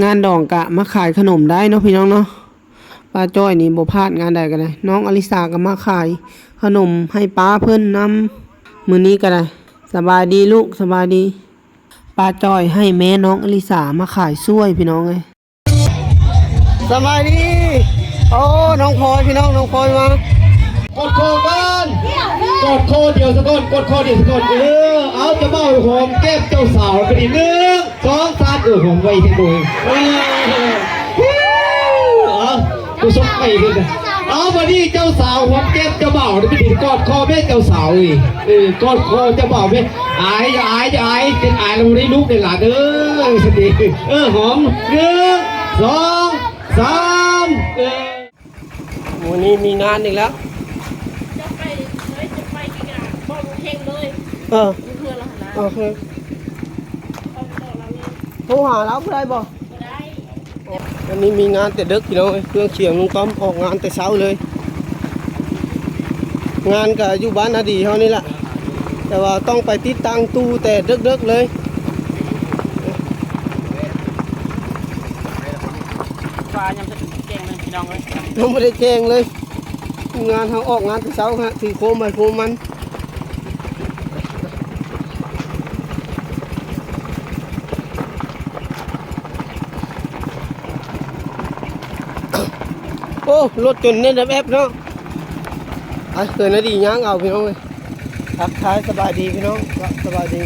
ງານດອງກະມາຂາຍຂະໜົມໄດ້ເນາະພີ່ນ້ອງເນາະ. ປ້າຈ້ອຍນີ້ບໍ່ພາດງານໃດກໍໄດ້. ນ້ອງອະລິສາກໍມາຂາຍຂະໜົມໃຫ້ປ້າເພິ່ນນຳ ມື້ນີ້ກໍໄດ້. ສະບາຍດີລູກ ສະບາຍດີ. ປ້າຈ້ອຍໃຫ້ແມ່ນ້ອງອະລິສາມາຂາຍຊ່ວຍ ພີ່ນ້ອງເອີຍ. ສະບາຍດີ. ໂອ້ ນ້ອງພອຍ ພີ່ນ້ອງ ນ້ອງພອຍມາ. ກອດຄໍກັນ ກອດຄໍດຽວສາກ່ອນ ກອດຄໍດຽວສາກ່ອນ. ເອີ ເອົາ ເຈົ້າບ່າວຫອມແກ້ມເຈົ້າສາວໄປນີ້ ໜຶ່ງ ສອງ ສາມ. ເອີ ຫອມໄວແທ້ໂດຍ. ເອີ ເອົາ ຜູ້ຊົກໄປເລີຍ. ເອົາ ບັດນີ້ເຈົ້າສາວຫອມແກ້ມເຈົ້າບ່າວໄປນີ້ ກອດຄໍແມ່ເຈົ້າສາວເອີຍ. ເອີ ກອດຄໍເຈົ້າບ່າວແມ່. ອາຍ ຢ່າອາຍ ຢ່າອາຍ ເປັນອາຍແລ້ວບໍ່ໄດ້ລູກໄດ້ຫຼານເດີ. ເອີ ຫອມ ໜຶ່ງ ສອງ ສາມ. ເອີ ມື້ນີ້ມີງານອີກແລ້ວ. ຈະໄປເລີຍ ຈະໄປກິນກະບອກເຮັງເລີຍ. ເອີ ຢູ່ເຮືອນລາວຫັ້ນນະ. ໂອເຄ ໂທຫາລາວບໍ່ໄດ້ບໍ່? ບໍ່ໄດ້. ວັນນີ້ມີງານແຕ່ເດິກ ພີ່ນ້ອງເອີຍ. ເຄື່ອງຄຽງລຸງຕ້ອມອອກງານແຕ່ເຊົ້າເລີຍ. ງານກະຢູ່ບ້ານນາດີເຮົານີ້ລະ ແຕ່ວ່າຕ້ອງໄປຕິດຕັ້ງຕູ້ແຕ່ເດິກໆເລີຍ. ຟ້າຍັງບໍ່ໄດ້ແຈ້ງເລີຍ ພີ່ນ້ອງເອີຍ ຍັງບໍ່ໄດ້ແຈ້ງເລີຍ. ທີມງານເຮົາອອກງານແຕ່ເຊົ້າຮະ ຖືໂຄມໃຜໂຄມມັນ. ໂອ້ ລົດຈົນເນັດແອບໆເນາະ. ໄປ ເກີນນາດີຍ່າງເອົາ ພີ່ນ້ອງເອີຍ. ທັກທາຍສະບາຍດີ ພີ່ນ້ອງ ສະບາຍດີ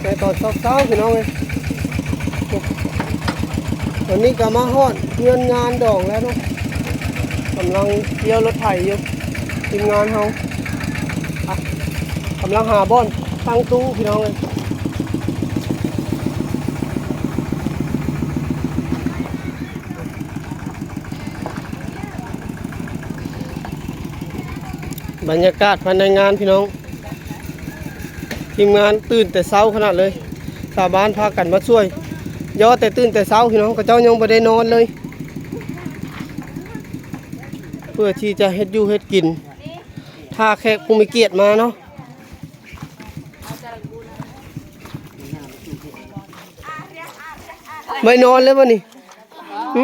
ໃນຕອນເຊົ້າໆ ພີ່ນ້ອງເອີຍ. ຕອນນີ້ກໍມາຮອດເຮືອນງານດອງແລ້ວເນາະ. ກຳລັງລ້ຽວລົດໄຖຢູ່ ທີມງານເຮົາ. ອ່ະ ກຳລັງຫາບ່ອນຕັ້ງຕູ້ ພີ່ນ້ອງເອີຍ. ບັນຍາກາດພາຍໃນງານ ພີ່ນ້ອງ. ທີມງານຕື່ນແຕ່ເຊົ້າຂະໜາດເລີຍ. ຊາວບ້ານພາກັນມາຊ່ວຍ. ຍໍແຕ່ຕື່ນແຕ່ເຊົ້າ ພີ່ນ້ອງ. ເຂົາເຈົ້າຍັງບໍ່ໄດ້ນອນເລີຍ ເພື່ອທີ່ຈະເຮັດຢູ່ເຮັດກິນ ຖ້າແຂກຜູ້ມີກຽດມາເນາະ. ໄປນອນແລ້ວບໍ່ນີ້? ຫື?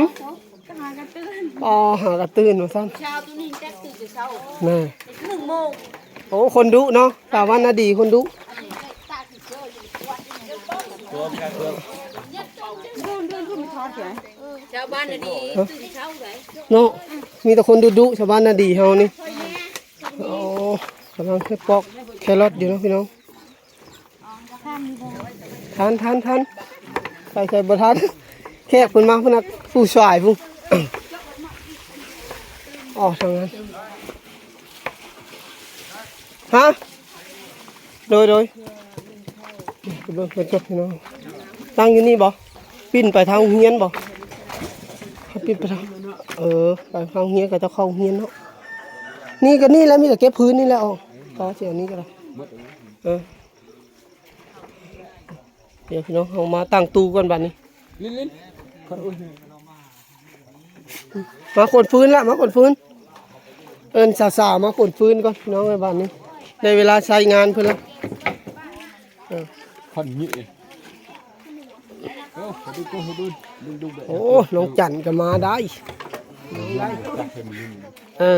ອໍ ຫາກະຕື່ນວ່າຊັ້ນ. ເຊົ້າໂຕນີ້ແຈັກຕື່ນແຕ່ເຊົ້າ ແມ່ນ ໜຶ່ງໂມງ. ໂອ້ ຄົນດຸເນາະ ສາວບ້ານນາດີຄົນດຸ. ຊາວບ້ານນາດີຕື່ນເຊົ້າໃດ ເນາະ. ມີແຕ່ຄົນດຸໆ ຊາວບ້ານນາດີເຮົານີ້. ໂອ້ ກຳລັງເຮັດປອກແຄຣອດຢູ່ເນາະ ພີ່ນ້ອງ. ທັນ ທັນ ທັນ ໄປໃສບໍ່ທັນ. ແຂກເພິ່ນມາພຸ້ນນະ ຜູ້ຊາຍພຸ້ນ. ອໍ ທາງນັ້ນ ຮະ? ໂດຍ ໂດຍ. ໄປເບິ່ງເພິ່ນກ່ອນ ພີ່ນ້ອງ. ຕັ້ງຢູ່ນີ້ບໍ່? ປິ່ນໄປທາງໂຮງຮຽນບໍ່? ໃຫ້ປິ່ນໄປທາງ ເອີ ໄປທາງໂຮງຮຽນ ເຂົາເຈົ້າເຂົ້າໂຮງຮຽນເນາະ. ນີ້ກໍນີ້ແຫຼະ ມີແຕ່ເກັບພື້ນນີ້ແຫຼະ. ອໍ ຕໍ່ຊິເອົານີ້ກໍໄດ້. ເອີ ດຽວພີ່ນ້ອງ ເຮົາມາຕັ້ງຕູ້ກ່ອນບາດນີ້. ມາຂົນຟືນລະ ມາຂົນຟືນ. ເອີ້ນສາວໆມາຂົນຟືນກ່ອນ ພີ່ນ້ອງເອີຍ. ບາດນີ້ໄດ້ເວລາໃຊ້ງານເພິ່ນລະ. ເອີ ຄັນນີ້ ໂອ້ ນ້ອງຈັນກໍມາໄດ້. ເອີ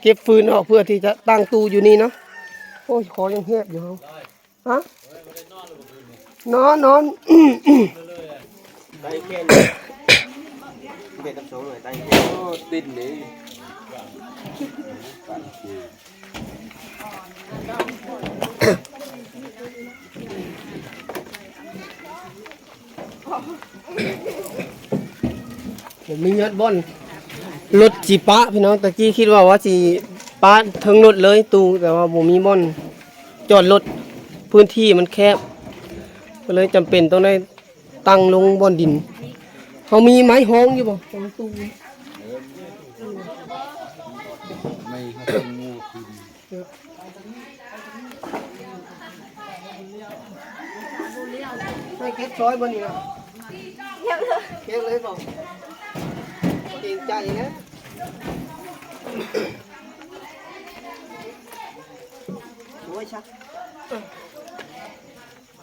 ເກັບຟືນອອກເພື່ອທີ່ຈະຕັ້ງຕູ້ຢູ່ນີ້ເນາະ. ໂອ້ຍ ຄໍຍັງແຫບຢູ່ເຮົາ. ຮະ? ນອນ ນອນ. ໄຕແຂນ ເບັດນຳສອງໜ່ວຍ ໄຕແຂນ. ໂອ້ ຕິດເລີຍ. ບໍ່ມີຮອດບ່ອນ ລົດຊິປະ ພີ່ນ້ອງ. ຕະກີ້ຄິດວ່າ ວ່າຊິປະເທິງລົດເລີຍຕູ້ ແຕ່ວ່າບໍ່ມີບ່ອນຈອດລົດ ພື້ນທີ່ມັນແຄບ ກໍເລີຍຈຳເປັນຕ້ອງໄດ້ຕັ້ງລົງບ່ອນດິນ. ເຮົາມີໄມ້ຮອງຢູ່ບໍ່? ຮອງຕູ້ ໄມ້ຮອງງູຂຶ້ນ. ໃຫ້ເກັບຊອຍບໍ່ນີ້ນະ? ເກັບເລີຍ ເກັບເລີຍບໍ່? ເກງໃຈນະ. ໂອ້ຍ ຊະ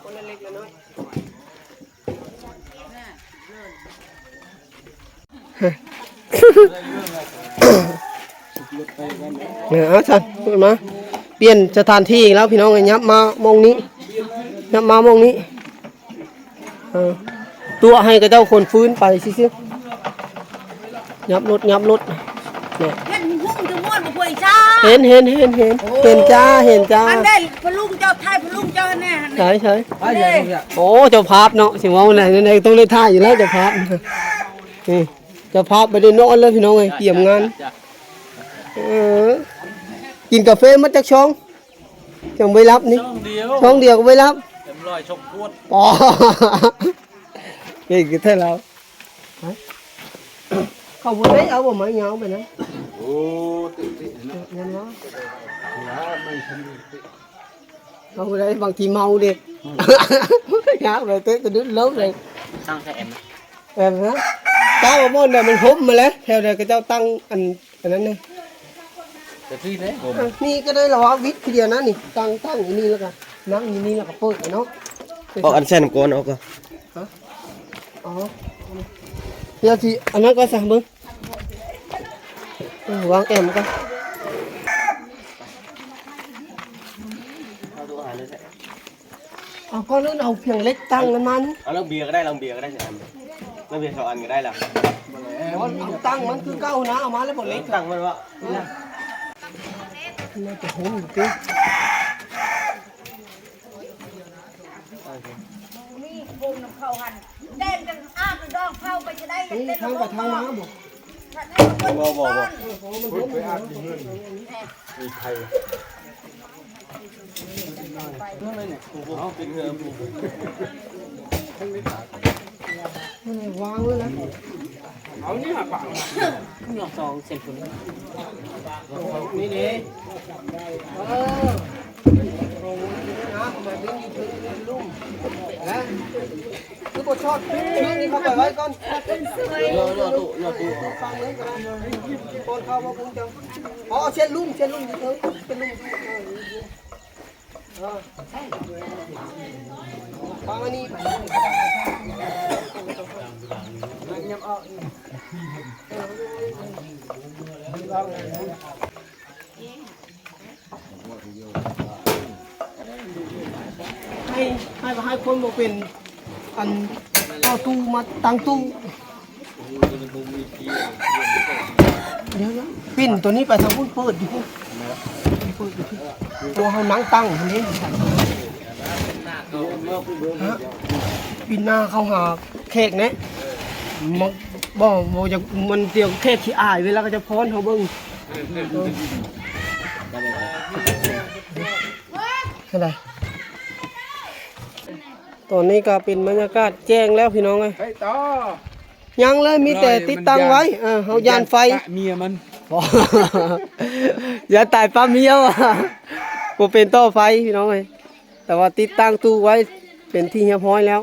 ຄົນລະເລັກລະນ້ອຍ. ເອີ ເອົາຊັ້ນ ມາ ປ່ຽນສະຖານທີ່ອີກແລ້ວພີ່ນ້ອງເອີຍ. ຫຍັບມາໝ່ອງນີ້ ຫຍັບມາໝ່ອງນີ້. ເອີ ຕົວະໃຫ້ເຂົາເຈົ້າຂົນຟືນໄປຊື່ໆ. ຫຍັບລົດ ຫຍັບລົດ ແນ່. ເຫັນຫຸ້ມຈະມ່ວນບໍ່ພວກອີ່ຊາ? ເຫັນ ເຫັນ ເຫັນ ເຫັນ. ໂອ້ ເຫັນຈ້າ ເຫັນຈ້າ. ອັນໃດ ພໍ່ລຸງເຈົ້າ ຖ່າຍພໍ່ລຸງເຈົ້າແນ່ຫັ້ນ. ໃຊ່ ໃຊ່. ໂອ້ ເຈົ້າພາບເນາະ ຊິເວົ້າແນວໃດ ຕ້ອງໄດ້ຖ່າຍຢູ່ແລ້ວ ເຈົ້າພາບ. ນີ້ ເຈົ້າພາບບໍ່ໄດ້ນອນເລີຍພີ່ນ້ອງເອີຍ ກຽມງານ. ເອີ ກິນກາເຟໝົດຈັກຊອງ ຈັ່ງໄປຫຼັບນີ້? ຊອງດຽວ ຊອງດຽວກໍໄປຫຼັບ. ເຕັມຮ້ອຍຊອງຂວດ. ອໍ ເກັ່ງຄືແທ້ລາວ. ເຂົາບໍ່ໄດ້ເອົາບໍ່ໄມ້ຍາວໄປນະ. ໂອ້ ຕິ ຕິ ເນາະ ແມ່ນບໍ່? ລະ ມັນ ເຮົາໄດ້ບາງທີເມົາເດ້ ອືມ ຍາກເລີຍ ເຕະສະດຸດລົ້ມເລີຍ. ຕັ້ງໃສ່ແອມນະ ແອມນະ. ກ້າວໝົດແລ້ວ ມັນຫົມມາແລ້ວ ແຖວໃດເຂົາເຈົ້າຕັ້ງອັນ ອັນນັ້ນນະ ແຕ່ພີ້ເດ້ ຫົມ ອ່ະ ນີ້ກໍໄດ້ລະວະ ວິດຄືດຽວນະນີ້ ຕັ້ງ ຕັ້ງຢູ່ນີ້ ແລ້ວກໍນັ່ງຢູ່ນີ້ ແລ້ວກໍເປີດເນາະ. ເອົາອັນໃສ່ນຳກ່ອນ ເອົາກ່ອນ. ຮະ? ອໍ ດຽວຊິ ອັນນັ້ນກ່ອນຊະ ເບິ່ງ ເອີ ວາງແອມກ່ອນ. ເອົາ ກ່ອນອື່ນເອົາພຽງເຫຼັກຕັ້ງນັ້ນມານີ້. ເອົາລັງເບຍກໍໄດ້ ລັງເບຍກໍໄດ້ ອັນ ລັງເບຍສອງອັນກໍໄດ້ລະ. ເອົາຕັ້ງມັນຄືເກົ່ານະ ເອົາມາແລ້ວບໍ່ເຫຼັກ ເອີ ຕັ້ງມັນວະ. ເອີ ໜ້າຈະຫົມຢູ່ຕິ. ນີ້ໂຮມນຳເຂົາຫັ້ນ ແຕ່ງກັນອາບດອງເຜົາໄປຈະໄດ້. ນີ້ທາງໄປທາງມາບໍ່? ບໍ່ ບໍ່ ບໍ່ ເອີ ເພິ່ນໄປອາບຢູ່ເຮືອນ ມີໄພ ເຮືອນໃດນີ້? ເອົາ ເປັນເຮືອນ ມັນວາງເລີຍນະ. ເອົານີ້ຫາປາກ ຍອກສອງເສັ້ນພຸ້ນ ນີ້ເດ້. ເອີ ນ້ຳເອົາມາດຶງຢູ່ເທິງລຸ່ມນະ ຄືບໍ່ຊອດເທື່ອນີ້ເຂົ້າໄປໄວ້ກ່ອນ. ເອີ ເອີ ຕູ້ ຕູ້ ຕູ້ ຟັງເລີຍກໍໄດ້ ກ່ອນເຂົ້າມາປຸງຈັງ. ອໍ ເສັ້ນລຸ່ມ ເສັ້ນລຸ່ມຢູ່ເທິງ ເປັນລຸ່ມຢູ່ ເອີ ເອີ ປະມານນີ້ ມັນຍັບອອກ. ໃຫ້ ໃຫ້ ໃຫ້ຄົນບໍ່ເປັນ ອັນ ຕໍ່ຕູ້ມາຕັ້ງຕູ້. ດຽວ ດຽວ ປິ່ນໂຕນີ້ໄປທາງພຸ້ນ ເປີດຢູ່ພຸ້ນ ເປີດຢູ່ພຸ້ນ ເພາະວ່າເຮົານັ່ງຕັ້ງຫັ້ນເດ້. ຮະ? ປິ່ນໜ້າເຂົ້າຫາແຂກແນ່ ບໍ່ ບໍ່ຢາກ ມັນ ດຽວແຂກຂີ້ອາຍ ເວລາເຂົາຈະຟ້ອນເຮົາເບິ່ງ. ເອີ ຈັ່ງໃດ? ຕອນນີ້ກໍເປັນບັນຍາກາດແຈ້ງແລ້ວພີ່ນ້ອງເອີຍ. ຍັງເລີຍ ມີແຕ່ຕິດຕັ້ງໄວ້ ເອີ ເຮົາຢ້ານໄຟ ເມຍມັນ ຢ້ານຕາຍປະເມຍວ່າ ບໍ່ເປັນຕໍ່ໄຟພີ່ນ້ອງເອີຍ. ແຕ່ວ່າຕິດຕັ້ງຕູ້ໄວ້ເປັນທີ່ຮຽບຮ້ອຍແລ້ວ.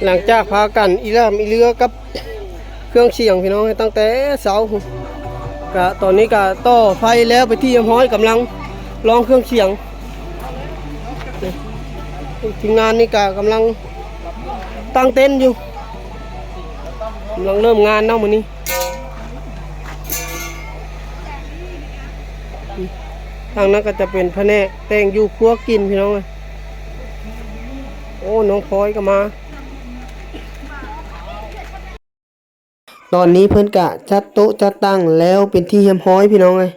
ຫຼັງຈາກພາກັນອີ່ຫຼາມອີ່ເຫຼືອກັບເຄື່ອງສຽງພີ່ນ້ອງ ຕັ້ງແຕ່ເຊົ້າ ກະຕອນນີ້ກະຕໍ່ໄຟແລ້ວເປັນທີ່ຮຽບຮ້ອຍ ກຳລັງລອງເຄື່ອງສຽງ. ທີມງານນີ້ກະກຳລັງຕັ້ງເຕັນຢູ່ ກຳລັງເລີ່ມງານເນາະມື້ນີ້. ທາງນັ້ນກໍຈະເປັນພະແນກແຕ່ງຢູ່ຄົວກິນພີ່ນ້ອງເອີຍ. ໂອ້ ນ້ອງພອຍກໍມາ. ຕອນນີ້ເພິ່ນກະຈັດໂຕະຈັດຕັ່ງແລ້ວເປັນທີ່ຮຽບຮ້ອຍພີ່ນ້ອງເອີຍ.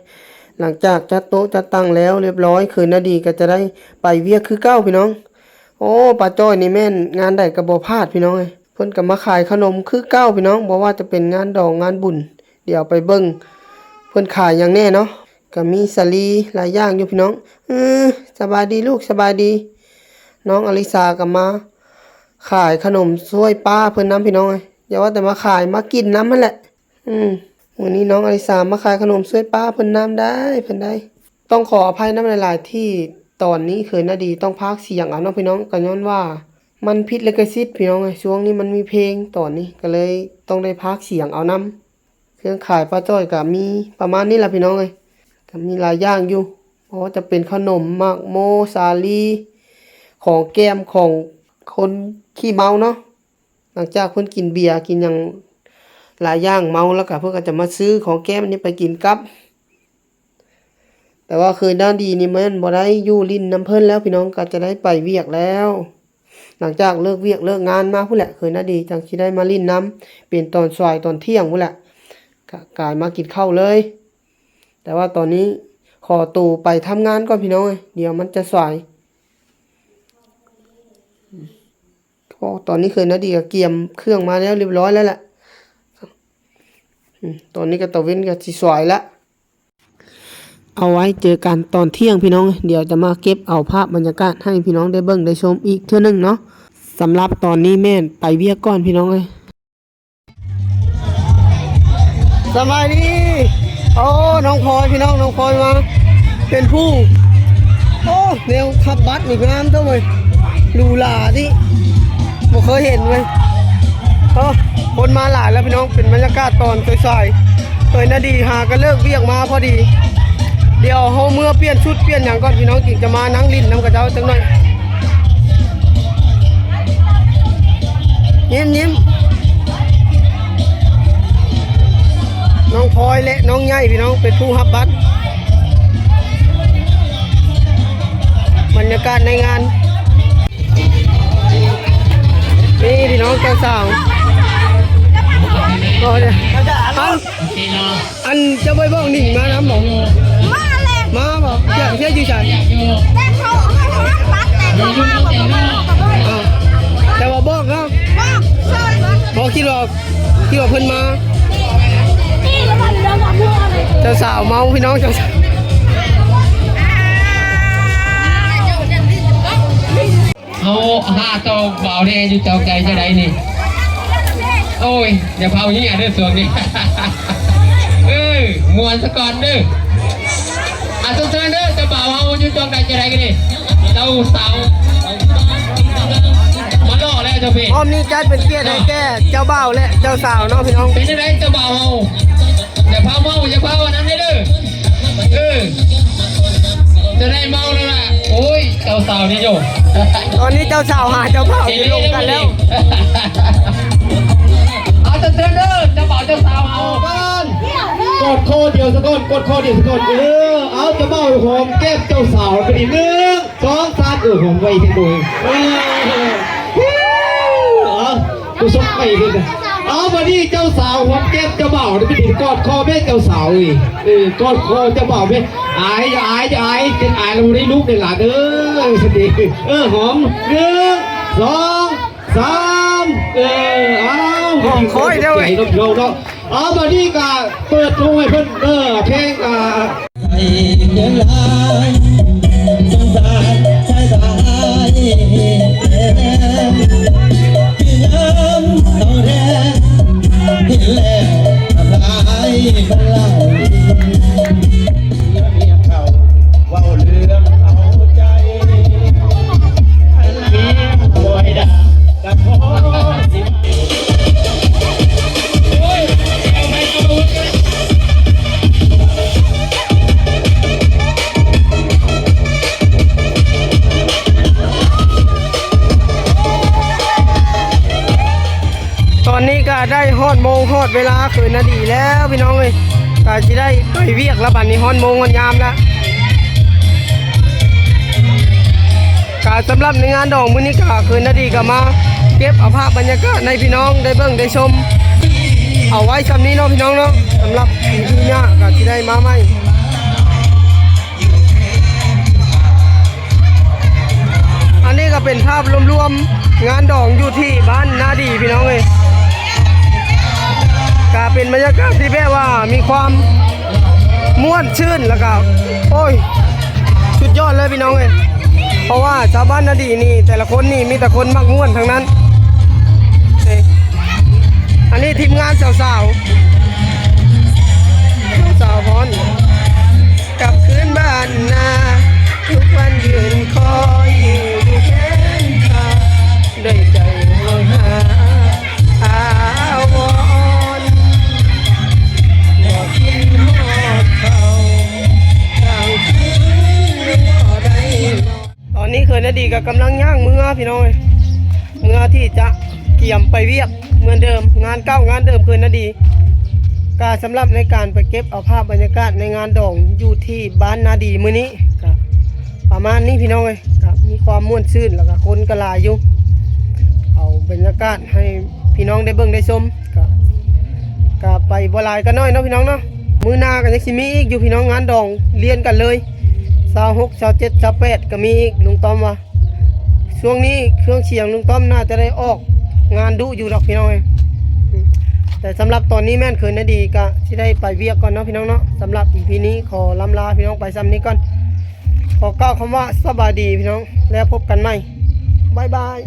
ຫຼັງຈາກຈັດໂຕະຈັດຕັ່ງແລ້ວຮຽບຮ້ອຍ ເຂີນນາດີກໍຈະໄດ້ໄປວຽກຄືເກົ່າພີ່ນ້ອງ. ໂອ້ ປ້າຈ້ອຍນີ້ແມ່ນງານໃດກໍບໍ່ພາດພີ່ນ້ອງເອີຍ. ພິ່ນກໍມາຂາຍຂະໜົມຄືເກົ່າພີ່ນ້ອງ, ບໍ່ວ່າຈະເປັນງານດອງງານບຸນ. ດຽວໄປເບິ່ງເພິ່ນຂາຍຫຍັງແດ່ເນາະ. ກໍມີສາລີຫຼາຍຢ່າງຢູ່ພີ່ນ້ອງ. ເອີ ສະບາຍດີລູກ ສະບາຍດີ. ນ້ອງອາລິສາກໍມາຂາຍຂະໜົມຊ່ວຍປ້າເພິ່ນນຳພີ່ນ້ອງເອີຍ. ຢ່າວ່າແຕ່ມາຂາຍ ມາກິນນຳຫັ້ນແຫຼະ. ອືມ ມື້ນີ້ນ້ອງອາລິສາມາຂາຍຂະໜົມຊ່ວຍປ້າເພິ່ນນຳໄດ້ ເພິ່ນໄດ້. ຕ້ອງຂໍອະໄພນຳຫຼາຍໆ ທີ່ຕອນນີ້ເຂີນນາດີຕ້ອງພາກສຽງເອົາເນາະພີ່ນ້ອງ, ກໍຍ້ອນວ່າມັນຜິດລິຂະສິດພີ່ນ້ອງເອີຍ. ຊ່ວງນີ້ມັນມີເພງຕອນນີ້ ກໍເລີຍຕ້ອງໄດ້ພາກສຽງເອົານຳ. ເຄື່ອງຂາຍປ້າຈ້ອຍກໍມີປະມານນີ້ລະພີ່ນ້ອງເອີຍ, ກໍມີຫຼາຍຢ່າງຢູ່ ບໍ່ວ່າຈະເປັນຂະໜົມ ໝາກໂມ ສາລີ ຂອງແກ້ມຂອງຄົນຂີ້ເມົາເນາະ. ຫຼັງຈາກເພິ່ນກິນເບຍ ກິນຫຍັງຫຼາຍຢ່າງເມົາແລ້ວກະ ເພິ່ນກໍຈະມາຊື້ຂອງແກ້ມອັນນີ້ໄປກິນກັບ. ແຕ່ວ່າເຂີນນາດີນີ້ແມ່ນບໍ່ໄດ້ຢູ່ຫຼິ້ນນຳເພິ່ນແລ້ວພີ່ນ້ອງ, ກໍຈະໄດ້ໄປວຽກແລ້ວ. ຫຼັງຈາກເລີກວຽກເລີກງານມາພຸ້ນແຫຼະ ເຂີນນາດີຈັ່ງຊິໄດ້ມາຫຼິ້ນນຳ ເປັນຕອນສາຍຕອນທ່ຽງພຸ້ນແຫຼະ ກະກາຍມາກິນເຂົ້າເລີຍ. ແຕ່ວ່າຕອນນີ້ຂໍໂຕໄປທຳງານກ່ອນພີ່ນ້ອງເອີຍ, ດຽວມັນຈະສາຍ. ໂອ້ ຕອນນີ້ເຂີນນາດີກໍກຽມເຄື່ອງມາແລ້ວ ຮຽບຮ້ອຍແລ້ວແຫຼະ. ອືມ ຕອນນີ້ກໍຕາເວັນກໍຊິສວາຍລະ. ເອົາໄວ້ເຈີກັນຕອນທ່ຽງພີ່ນ້ອງ, ດຽວຈະມາເກັບເອົາພາບບັນຍາກາດໃຫ້ພີ່ນ້ອງໄດ້ເບິ່ງໄດ້ຊົມອີກເທື່ອໜຶ່ງເນາະ. ສຳລັບຕອນນີ້ແມ່ນໄປວຽກກ່ອນພີ່ນ້ອງເອີຍ. ສະບາຍດີ. ໂອ້ ນ້ອງພອຍພີ່ນ້ອງ, ນ້ອງພອຍມາເປັນຜູ້ ໂອ້ ແນວພັບບັດນີ້ງາມເດີ້ເວີຍ, ຫຼູຫຼາຕິ ບໍ່ເຄີຍເຫັນເວີຍ. ໂອ້ ຄົນມາຫຼາຍແລ້ວພີ່ນ້ອງ, ເປັນບັນຍາກາດຕອນສາຍໆ. ເອີຍ ນາດີຫາກໍເລີກວຽກມາພໍດີ. ດຽວເຮົາເມືອປ່ຽນຊຸດປ່ຽນຫຍັງກ່ອນພີ່ນ້ອງ, ຈຶ່ງຈະມານັ່ງຫຼິ້ນນຳເຂົາເຈົ້າຈັກໜ່ອຍ. ຍິ້ມໆ ນ້ອງພອຍ ແລະ ນ້ອງໃຫຍ່ພີ່ນ້ອງ ເປັນຜູ້ຮັບບັດ. ບັນຍາກາດໃນງານ ນີ້ພີ່ນ້ອງເຈົ້າສາວ. ອັນເຈົ້າບໍ່ບອກໜິງມານຳບໍ? ມາແລ້ວ. ມາບໍ? ເຈົ້າເຈົ້າຢູ່ໃສ? ແຕ່ເຂົາໃຫ້ເຮົາຮັບບັດ ແຕ່ເຂົາມາບໍ່ ເຂົາບໍ່ບອກ. ອ່າ ແຕ່ວ່າບອກເນາະ. ບອກ ເຊີນ. ບໍ່ຄິດວ່າ ທີ່ວ່າເພິ່ນມາ. ເຈົ້າສາວເມົາພີ່ນ້ອງ, ເຈົ້າສາວ. ເຮົາຫາຕໍ່ບ່າວແດ່ຢູ່ເຈົ້າໃຈຈັ່ງໃດນີ້? ໂອ້ຍ ຢ່າເຜົາເຮຍເດີ້ຊ່ວງນີ້. ເອີ ມ່ວນສະກ່ອນເດີ້. ອ່ະ ເຊີນເດີ້ ເຈົ້າບ່າວເຮົາຢູ່ຊ່ວງໃດຈັ່ງໃດກັນນີ້? ເຈົ້າສາວມາຫຼໍ່ແລ້ວເຈົ້າເພ. ອ້ອມນີ້ຈັດເປັນກຽດໃຫ້ແກ່ເຈົ້າບ່າວ ແລະ ເຈົ້າສາວເນາະພີ່ນ້ອງ. ເປັນຈັ່ງໃດເຈົ້າບ່າວເຮົາ? ຢ່າພາເມົາ ຢ່າພາອັນນັ້ນເດີ້. ເອີ ຈະໄດ້ເມົາແລ້ວລະ. ໂອ້ຍ ເຈົ້າສາວນີ້ໂຍ. ຕອນນີ້ເຈົ້າສາວຫາເຈົ້າບ່າວຢູ່ລົມກັນແລ້ວ. ເອົາ ເຊີນເດີ້ ເຈົ້າບ່າວເຈົ້າສາວເຮົາ. ກອດຄໍດຽວສາກ່ອນ ກອດຄໍດຽວສາກ່ອນ. ເອີ ເອົາ ເຈົ້າບ່າວຫອມແກ້ມເຈົ້າສາວໄປນີ້ ໜຶ່ງ ສອງ ສາມ. ເອີ ຫອມໄວແທ້ໂດຍ. ເອີ ເອົາ ຜູ້ຊົມໄປເດ້. ເອົາ ບາດນີ້ເຈົ້າສາວຫອມແກ້ມເຈົ້າບ່າວໄປນີ້ ກອດຄໍແມ່ເຈົ້າສາວເອີຍ. ເອີ ກອດຄໍເຈົ້າບ່າວແມ່. ອາຍ ຢ່າອາຍ ຢ່າອາຍ ເປັນອາຍແລ້ວບໍ່ໄດ້ລູກໄດ້ຫຼານເອີຍ. ເອີ ຫອມ ໜຶ່ງ ສອງ ສາມ. ເອີ ເອົາ ຫອມຄ່ອຍເດີ້ເວີຍ ເນາະ ເນາະ. ເອົາ ບາດນີ້ກະເປີດໂຮງໃຫ້ເພິ່ນ ເອີ ເພງ ອ່າ ໃຫ້ເງິນຫຼາຍ ສົງສານສາຍຕາອ້າຍແດ່ ຍາມເຮົາແທ້ ເຫັນແລ້ວນ້ຳລາຍມັນໄຫຼ. ເມຍເຂົາເວົ້າເລື່ອງເອົາໃຈ ເມຍບໍ່ໃຫ້ດ່າ ຕອນນີ້ກະໄດ້ຮອດໂມງຮອດເວລາຄືນນາດີແລ້ວພີ່ນ້ອງເອີຍ, ກະຊິໄດ້ໄປວຽກລະບາດນີ້ ຮອດໂມງຮອດຍາມລະ. ກະສຳລັບໃນງານດອງມື້ນີ້ກະຄືນນາດີກະມາເກັບເອົາພາບບັນຍາກາດໃຫ້ພີ່ນ້ອງໄດ້ເບິ່ງໄດ້ຊົມ ເອົາໄວ້ຊ່ຳນີ້ເນາະພີ່ນ້ອງເນາະ. ສຳລັບອີພີໜ້າກະຊິໄດ້ມາໃໝ່. ອັນນີ້ກໍເປັນພາບລວມໆ ງານດອງຢູ່ທີ່ບ້ານນາດີພີ່ນ້ອງເອີຍ ກໍເປັນບັນຍາກາດທີ່ແບບວ່າມີຄວາມມ່ວນຊື່ນ ແລ້ວກໍ ໂອ້ຍ ສຸດຍອດເລີຍພີ່ນ້ອງເອີຍ ເພາະວ່າຊາວບ້ານນາດີນີ້ ແຕ່ລະຄົນນີ້ມີແຕ່ຄົນມັກມ່ວນທັງນັ້ນ. ອັນນີ້ທີມງານສາວໆ ສາວໆ ຮ້ອນ ກັບຄືນບ້ານນາ ທຸກວັນຢືນຄອຍ ຢູ່ແຄມທາງ ດ້ວຍໃຈໂຫຍຫາ ອາວອນ ບໍ່ຄິດຮອດເຂົາ ກາງຄືນບໍ່ໄດ້ນອນ. ຕອນນີ້ເຂີນນາດີກໍກຳລັງຍ່າງເມືອພີ່ນ້ອງເອີຍ ເມືອທີ່ຈະກຽມໄປວຽກເໝືອນເດີມ ງານເກົ່າງານເດີມເຂີນນາດີ. ກໍສຳລັບໃນການໄປເກັບເອົາພາບບັນຍາກາດໃນງານດອງຢູ່ທີ່ບ້ານນາດີມື້ນີ້ ກໍປະມານນີ້ພີ່ນ້ອງເອີຍ ກໍມີຄວາມມ່ວນຊື່ນ ແລ້ວກໍຄົນກໍຫຼາຍຢູ່ ເອົາບັນຍາກາດໃຫ້ພີ່ນ້ອງໄດ້ເບິ່ງໄດ້ຊົມ ກໍ ກໍໄປບໍ່ຫຼາຍກໍໜ້ອຍເນາະພີ່ນ້ອງເນາະ. ມື້ໜ້າກໍຍັງຊິມີອີກຢູ່ພີ່ນ້ອງ ງານດອງລຽນກັນເລີຍ ຊາວຫົກ ຊາວເຈັດ ຊາວແປດ ກໍມີອີກ ລຸງຕ້ອມວ່າ. ຊ່ວງນີ້ເຄື່ອງສຽງລຸງຕ້ອມໜ້າຈະໄດ້ອອກງານດຸຢູ່ດອກພີ່ນ້ອງເອີຍ ແຕ່ສຳລັບຕອນນີ້ແມ່ນເຂີນນາດີກະຊິໄດ້ໄປວຽກກ່ອນເນາະພີ່ນ້ອງເນາະ. ສຳລັບອີພີນີ້ຂໍລ່ຳລາພີ່ນ້ອງໄປສ່ຳນີ້ກ່ອນ ຂໍກ່າວຄຳວ່າສະບາຍດີພີ່ນ້ອງ ແລ້ວພົບກັນໃໝ່ ບາຍບາຍ.